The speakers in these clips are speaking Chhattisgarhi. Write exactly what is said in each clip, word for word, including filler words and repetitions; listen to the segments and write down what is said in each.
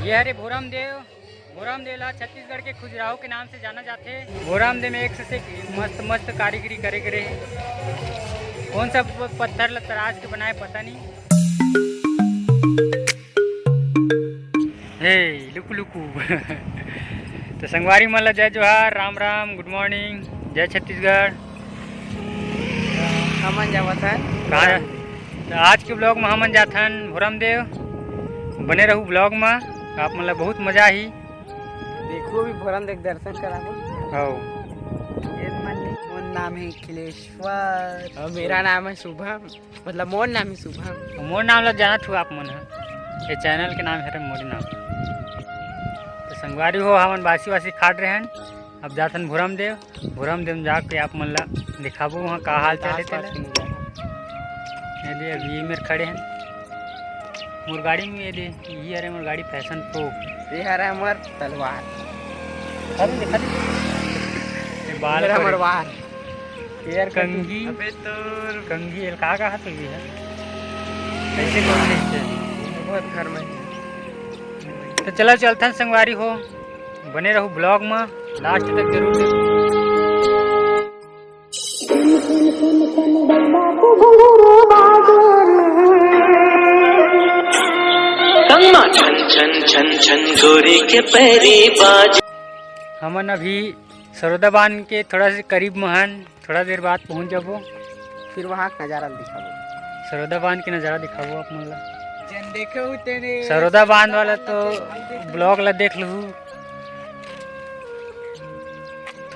ये हरे भोरम देव। भोरम देव ला छत्तीसगढ़ के खजुराहो के नाम से जाना जाथे। भोरम देव में एक से एक मस्त मस्त कारीगरी करे गे रहे। कौन सा प-, पत्थर ला तराश के बनाए, पता नहीं। हे लुकु लुकु। तो संगवारी मन ला जय जोहार, राम राम, गुड मॉर्निंग, जय छत्तीसगढ़। हमन जावत हन। कहाँ? तो आज के ब्लॉग में हमन जाथन भोरम देव। बने रहू ब्लॉग में, आप मन ला बहुत मजा आही। देखो भी भोरम देव दर्शन कराबो। हौ। ये मन, मोर नाम है अखिलेश्वर। और मेरा नाम है शुभम, मतलब मोर नाम है शुभम। मोर नाम ला जानत हो आप मन ह, ये चैनल के नाम है रे मोर नाम। तो संगवारी हो, हमन बासी वासी खाट रहे हन, अब जाथन भोरम देव। भोरम देव जाके आप मन ला दिखाबो वहाँ का हाल चाल है आसपास तेला। के नजारा। ये दे, अभी ये मेर खड़े हैं मोर गाड़ी में, ये दे, ये हरे मोर गाड़ी Passion Pro। ये हरे हमर तलवार। खा दे, खा दे। ये बाल मेरा खड़े। मरवार। यार कंघी। अबे तोर कंघी, ये का कहा तो ये है? कैसे कौन नहीं है? बहुत घर में। तो चला चलथन संगवारी हो, बने रहू ब्लॉग में, लास्ट तक जरूर देखो। कंगना छन छन छन छन गोरी के पैरी बाज। हमन अभी सरोदा बांध के थोड़ा से करीब में हन, थोड़ा देर बाद पहुंच जाबो। फिर वहाँ के नजारा ल दिखाबो। सरोदा बांध के नजारा दिखाबो आप मन ला। जन देखे हो तेने सरोदा बांध वाला तो ब्लॉग ला देख लहू।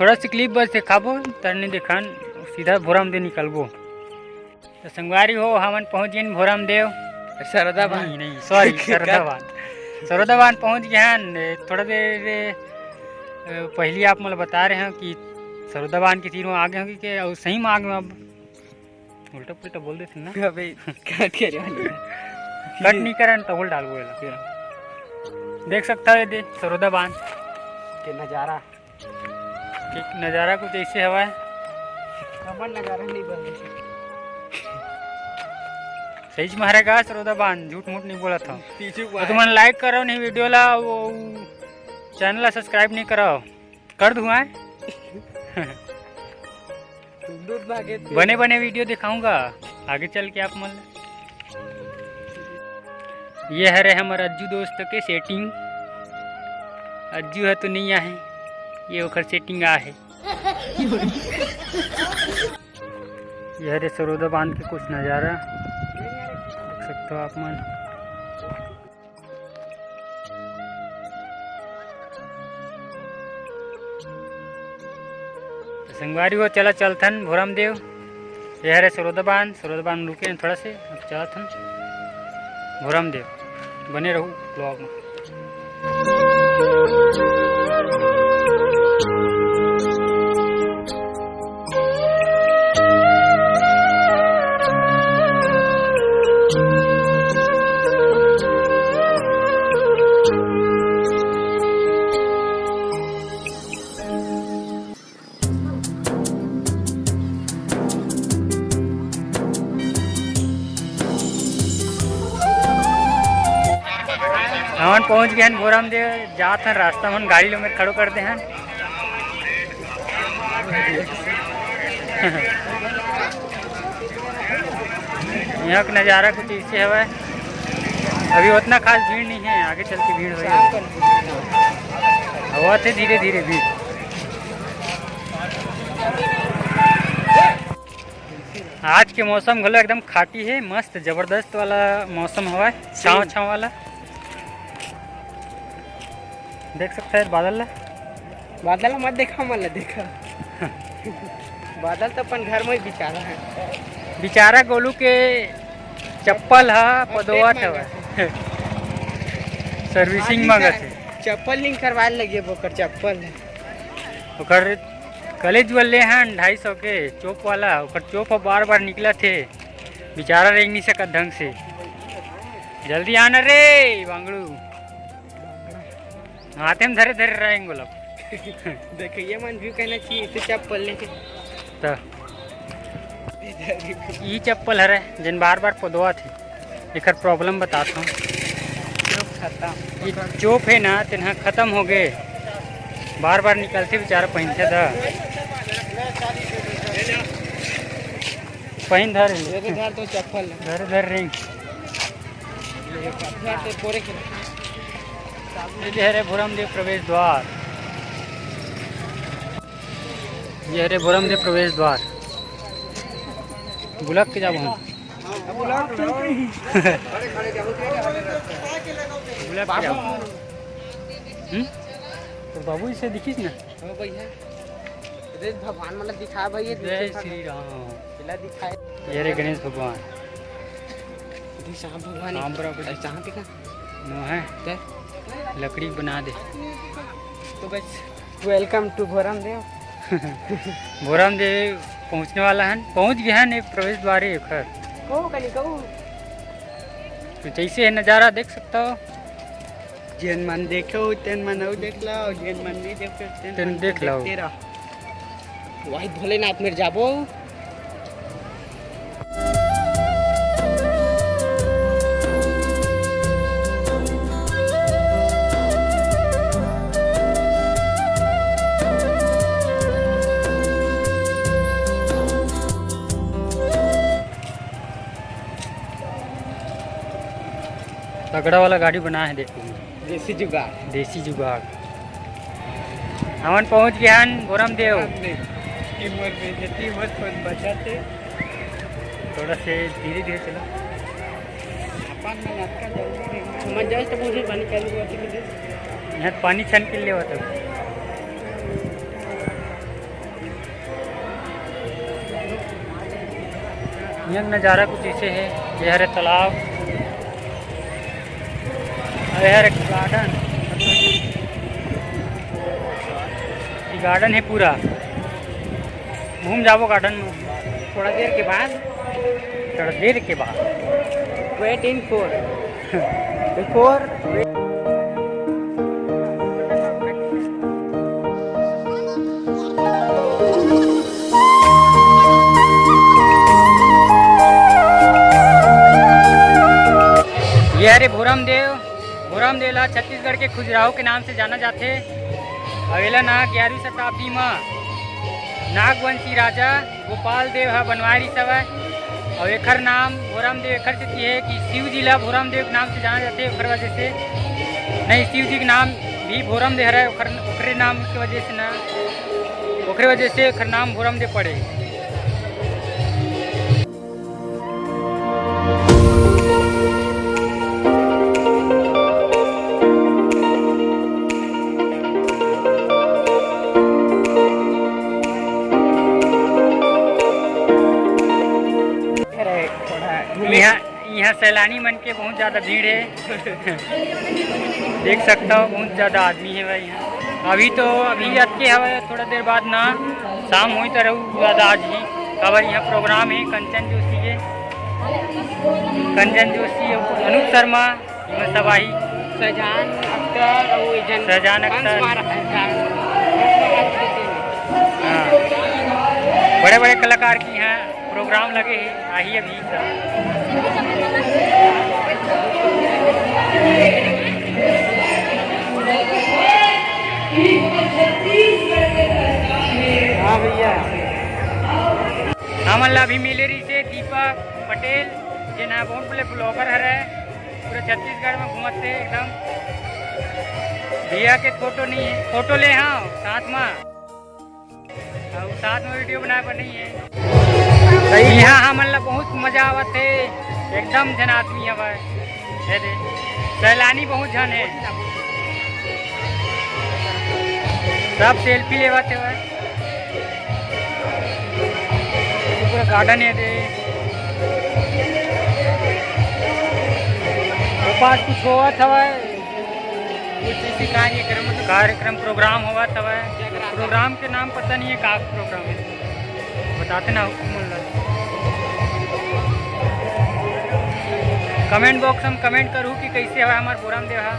थोड़ा सी क्लिप बस दिखाबो, तर नहीं देखान, सीधा भोरम दे निकलबो। तो संगवारी हो, हमन पहुंच गए भोरम देव। सरोदा बांध। नहीं, नहीं, सॉरी, सरोदा बांध। सरोदा बांध पहुंच गए हैं। थोड़ा देर, अ, पहली आप मन ला बता रहे हैं कि सरोदा बांध के तीर में आगे होंगे के, और सही में आगे में अब उल्टा पुल्टा बोल देते ना। अबे, कट करे वाली है। कट नहीं करन तो बोल डाल बोला। देख सकता है, ये दे सरोदा बांध के नजारा। ठीक, नजारा कुछ ऐसे हवा है। हमर नजारा नहीं बन रही। सही में हरे गा सरोदा बांध, झूठ मूठ नहीं बोला था। पीछू तो तुमन लाइक करो नहीं वीडियो ला, वो चैनल ला सब्सक्राइब नहीं करो, कर दूँ है। दूध भागे थे। बने बने वीडियो दिखाऊंगा आगे चल के आप मन ला। ये हरे हमर अज्जू दोस्त के सेटिंग। अज्जू है तो नहीं आहे, ये ओकर सेटिंग आहे। ये हरे सरोदा बांध के कुछ नजारा देख सकते हो आप मन। संगवारी हो, चला चलथन भोरम देव। ये हरे सरोदा बांध, सरोदा बांध रुके हैं थोड़ा से, अब चलथन भोरम देव। बने रहू ब्लॉग में। हमन पहुंच गए हैं भोरम देव, जात हन रास्ता में गाड़ी लो में खड़ो कर दे हैं। यहाँ का नज़ारा कुछ ऐसे हवा है, अभी उतना खास भीड़ नहीं है, आगे चल के भीड़ होही। हवा थे धीरे धीरे भीड़। आज के मौसम घलो एकदम खाटी है, मस्त जबरदस्त वाला मौसम हवा है, छाँव छाँव वाला। देख सकता है बादल ला। बादल मत देखा, मन ला देखा। बादल तो अपन घर में ही बिचारा है। बिचारा गोलू के चप्पल हा पदोवत हवय। सर्विसिंग मांगत हे। चप्पल नहीं करवाए लगे, ओकर चप्पल है। ओकर कलेज वाले हन ढाई सौ के चोप वाला, ओकर चोप ह बार बार निकलत हे। बिचारा रेंग नहीं सकत ढंग से। जल्दी आना रे बांगड़ू। हाथे में धरे धरे रहेंगे बोला। देखिए मन भी कहना चाहिए, इसे चप्पल लेके। तो ई चप्पल हरे, जिन बार बार पदवा थे, एकर प्रॉब्लम बताता हूँ। ये चोप हे ना, तेन ह खतम हो गे। बार बार निकलथे बेचारा, पहिनथे त। पहिन धर ले। धर तो चप्पल। धर, धर रिंग। ये हरे भोरमदेव प्रवेश द्वार। ये हरे भोरमदेव प्रवेश द्वार। बुलक के जाबो हम। बुलक के जाबो। हम्म? तो बाबू इसे दिखिस ना? हाँ भैया। अरे भगवान मतलब दिखा भैया, जय श्री राम। ये रे गणेश भगवान। श्याम भगवान। श्याम प्रभु। अरे श्याम का? नो है। लकड़ी बना दे। तो बस, welcome to भोरमदेव। भोरमदेव पहुँचने वाला है, पहुँच गया है ने प्रवेश द्वारे एखर। कहो कनी कहो। तो जैसे है नज़ारा देख सकता हो। जेन मन देखे हो, तेन मन अउ देख ला, अउ जेन मन नहीं देखे, तेन तेन मन देख ला। देखते रहो। वही भोलेनाथ मेर जाबो। तगड़ा वाला गाड़ी बना है, देखो। देसी जुगाड़। देसी जुगाड़। हमन पहुंच गए हन भोरमदेव। हमने कि मोर बेइज्जती मत होन बचाते। थोड़ा से धीरे धीरे चलो। अपन में अटका जरूरी नहीं। समझ जाए तो मुझे पानी चालू हुआ कि नहीं। यहाँ पानी छन के लिए होता। यहाँ नज़ारा कुछ ऐसे है। ये हरे तालाब, ये हरे गार्डन, ये गार्डन है पूरा। घूम जाबो गार्डन में थोड़ा देर के बाद। थोड़ा देर के बाद। Waiting for before। ये हरे भोरमदेव। भोरमदेव ला छत्तीसगढ़ के खजुराहो के नाम से जाना जाथे। अउ एला ना ग्यारहवीं शताब्दी म नागवंशी राजा गोपाल देव ह बनवाय रिहिस हवय। अउ एखर नाम भोरमदेव एखर सेती हे कि शिव जी ला भोरमदेव के नाम से जाना जाथे, ओखर वजह से। नहीं, शिव जी के नाम भी भोरमदेव हरय, ओखर, ओखरे नाम के वजह से ना, ओखरे वजह से एखर नाम भोरमदेव पड़े। यहाँ, यहाँ सैलानी मन के बहुत ज़्यादा भीड़ है। देख सकता हो, बहुत ज़्यादा आदमी है भाई यहाँ। अभी तो, अभी अतके हवय, थोड़ा देर बाद ना शाम होई त रहू ज़्यादा आज ही। काबर यहाँ प्रोग्राम है कंचन जोशी के, कंचन जोशी, अनूप शर्मा, ये सब आही। शाहजहान अख्तर, वो जन-, शाहजहान अख्तर। हंस महाराज, हाँ। बड़े बड़े कलाकार की यहाँ प्रोग्राम लगे हे, आही अभी सब। हाँ भैया, हमन ला अभी मिले रहिसे दीपक पटेल, जेन ह बहुत बड़े ब्लॉगर हरे, पूरा छत्तीसगढ़ में घूमते एकदम। भैया के फोटो नहीं है, फोटो ले हाँ साथ में। अउ साथ में वीडियो बनाए बर नहीं है। सही। यहाँ हमन ला बहुत मजा आवत हे, एकदम झन आदमी हवय। ये दे, सैलानी बहुत झन हे, सब सेल्फी लेवत हवय। पूरा गार्डन ये दे, वो पास कुछ होवत हवय। कुछ इसी कार्यक्रम, कार्यक्रम प्रोग्राम होवत हवय। प्रोग्राम के नाम पता नहीं है, का प्रोग्राम है, बताते ना हुकुम ला। कमेंट बॉक्स में कमेंट करू कि कैसे हवय हमार बोरमदेव हा।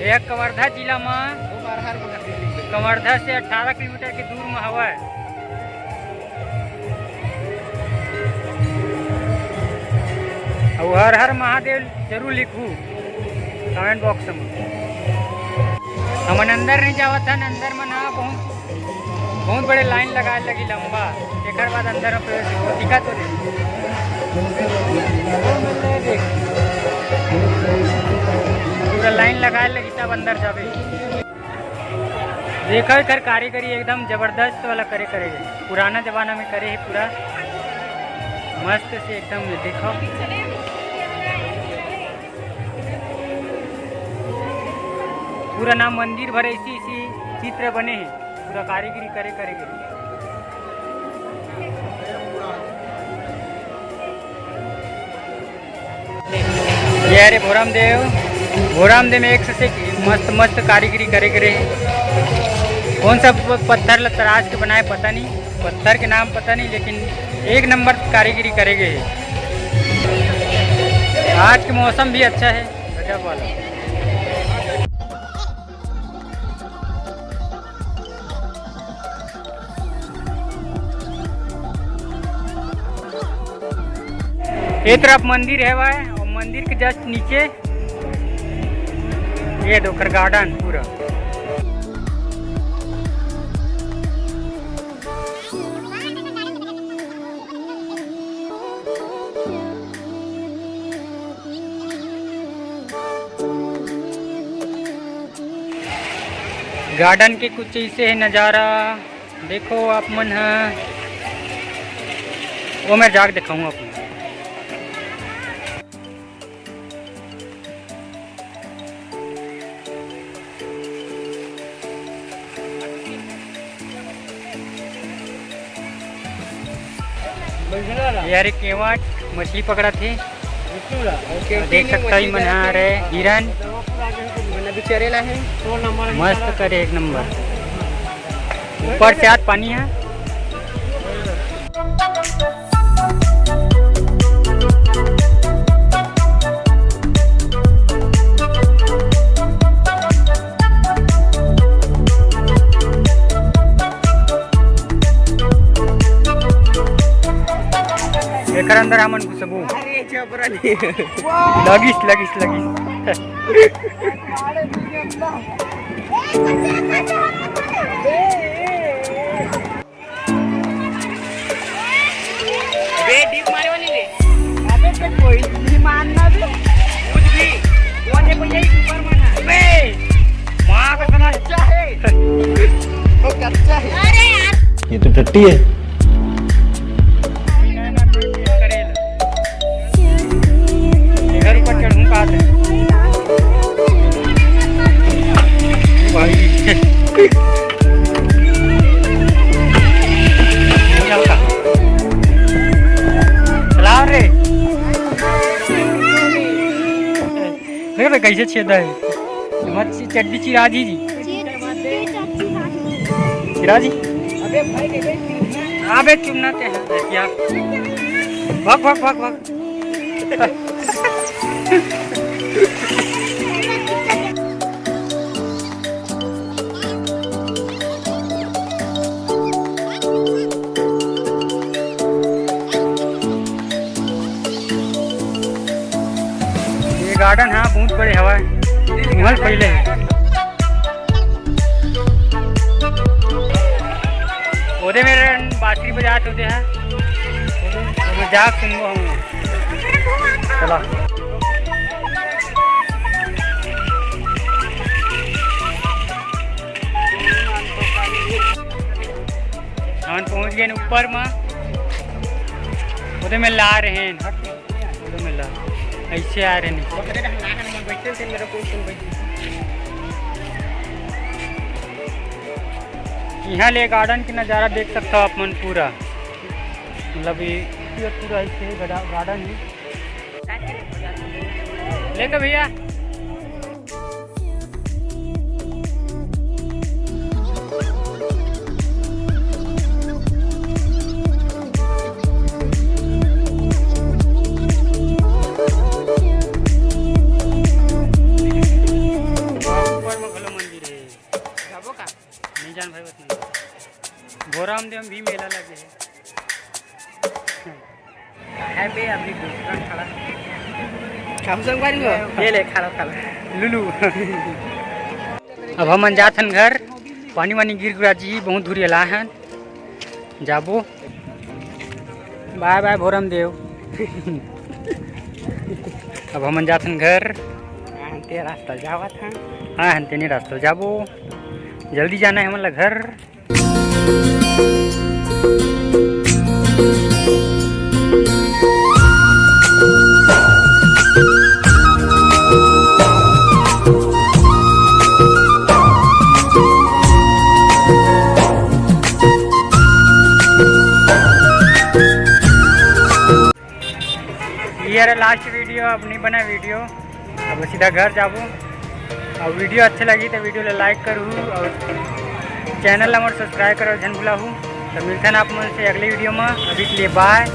यह कवर्धा जिला में, कवर्धा से अठारह किलोमीटर के दूर में हवय। अउ हर हर महादेव जरूर लिखू। कमेंट बॉक्स में। हमन अंदर नहीं जावत हन, अंदर मन ह बहुत, बहुत बड़े लाइन लगाए लगी लंबा, एकर बाद अंदर में प्रवेश हो दिखा तो नहीं। पूरा लाइन लगाए लगी तब अंदर जाबे। देखो एकर कारीगरी एकदम जबरदस्त वाला करे करे हे, पुराना जमाना में करे हे पूरा मस्त से एकदम। देखो पूरा नाम मंदिर भर ऐसी ऐसी चित्र बने हे, पूरा कारीगरी करे करे हे। ये हरे भोराम देव, भोराम देव में एक से एक मस्त मस्त कारीगरी करे करे। कौन सा प-, पत्थर ला तराश के बनाए पता नहीं, पत्थर के नाम पता नहीं, लेकिन एक नंबर कारीगरी करे गए। आज के मौसम भी अच्छा है, गजब वाला। ये तरफ मंदिर है भाई, और मंदिर के जस्ट नीचे ये दे ओकर गार्डन पूरा। गार्डन के कुछ ऐसे है नज़ारा। देखो आप मन ह, वो मैं जाके दिखाऊँ आप मन। ये हरे केवट मछली पकड़त हे। देख सकता ही मन ह रे हिरन। मस्त करे एक नंबर। ऊपर से आत पानी है। एकर अंदर हमन घुसबो। अरे जबरन। लगिस, लगिस, लगिस। बे डीप मारे वाली रे। अबे तो कोई नहीं मानना बे। कुछ भी। वो देखो यही ऊपर माना। बे माँ का सना अच्छा है। वो कच्चा है। अरे यार। ये तो टट्टी है। घर ऊपर चढ़ूं कहाँ से? भाई। चलाओ रे। देख रे कैसे छेदा है। मत चड्डी चिरा जी जी। चिरा जी। अबे चुमना ते हैं क्या? भाग, भाग, भाग, भाग। ये गार्डन ह बहुत बड़े हवय, महल पहले हे। ओदे मेर बांसुरी बजात होते हैं, ओदे जाके सुनबो हम। चला। हमन पहुंच गए ऊपर मा। ओदे में ला रहे हैं, हट, ओदे में ला, ऐसे आ रहे हैं नीचे। यहाँ ले गार्डन के नज़ारा देख सकता हो आप मन पूरा, मतलब ये पूरा ऐसे गार्डन है। लेके भैया। ऊपर में घलो मंदिर है। जाबो का? नहीं जान भाई, उतना। भोराम देव भी मेला लगे है। है बे, अभी दूसरा खड़ा। खाऊ संगवारी हो? ये ले, खा लो, खा लो। लुलू। अब हमन जात हन घर, पानी वानी गिर गिरा जी, बहुत दूर अला हन, जाबो। बाय बाय भोरम देव। अब हमन जात हन घर। हाँ, ते रास्ता जावत हन। हाँ, हन तेने रास्ता जाबो, जल्दी जाना है हमन ला घर। ये रहा लास्ट वीडियो, अब नहीं बना वीडियो, अब सीधा घर जाबो। और वीडियो अच्छे लगी तो वीडियो ला लाइक करू और चैनल ला मोर सब्सक्राइब करो झन भुलाहू। तो मिलते हैं आप मन से अगले वीडियो में, अभी के लिए बाय।